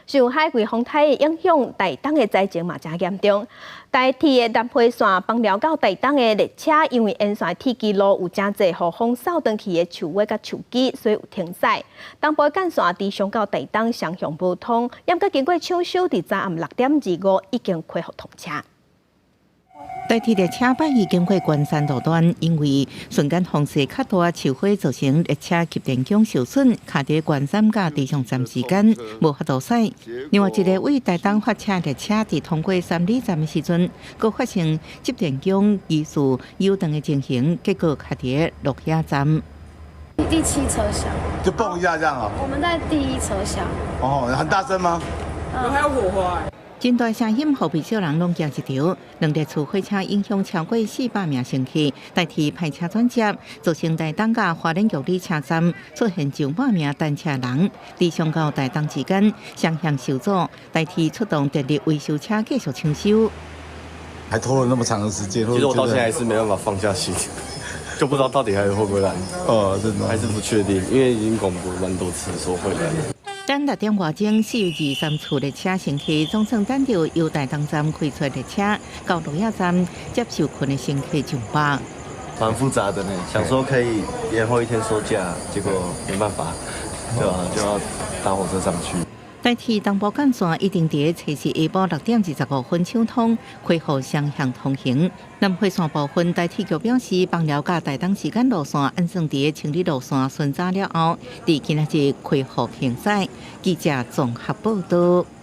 受海葵風颱的影響，台東的災情嘛誠嚴重。台鐵的南迴線枋寮到台東的列車，因為沿線鐵枝路有誠濟予風掃斷去的樹尾佮樹枝，所以有停駛。東部幹線池上到台東雙向無通，毋過經過搶修，佇昨暗6點25已經恢復通車。台鐵列車拜二經過關山路段，因為瞬間風勢較大，樹花造成列車給電弓受損，卡佇關山佮池上站之間，無法度駛。另外一个對台東發車列車佇通過三里站的時陣，閣發生接電弓疑似扭斷的情形，結果卡佇鹿野站。第七車廂就蹦一下這樣啊？我們在第一車廂。哦，很大聲嗎？嗯，還有火花。真大聲音，予不少人攏驚一跳。兩列次火車影響超過400名乘客，台鐵派車轉接，造成台東佮花蓮玉里車站出現上百名等車人。池上到台東之間雙向受阻，台鐵出動電力維修車繼續搶修。還拖了那麼長的時間，其實我到現在還是沒辦法放下心，就不知道到底還會不會來。哦，真的，還是不確定，因為已經廣播蠻多次說會來。等6點外鐘，4月23次列車乘客總算等著由台東站開出列車到鹿野站接受困的乘客上百。蠻複雜的呢，想說可以延後一天收假，結果沒辦法，對吧？就要搭火車上去。台鐵東部幹線一定佇初四下晡6點25分搶通，恢復雙向通行。南迴線部分，台鐵局表示，枋寮佮台東之間路線按算佇清理路線巡查了後，佇今仔日恢復行駛。記者綜合報道。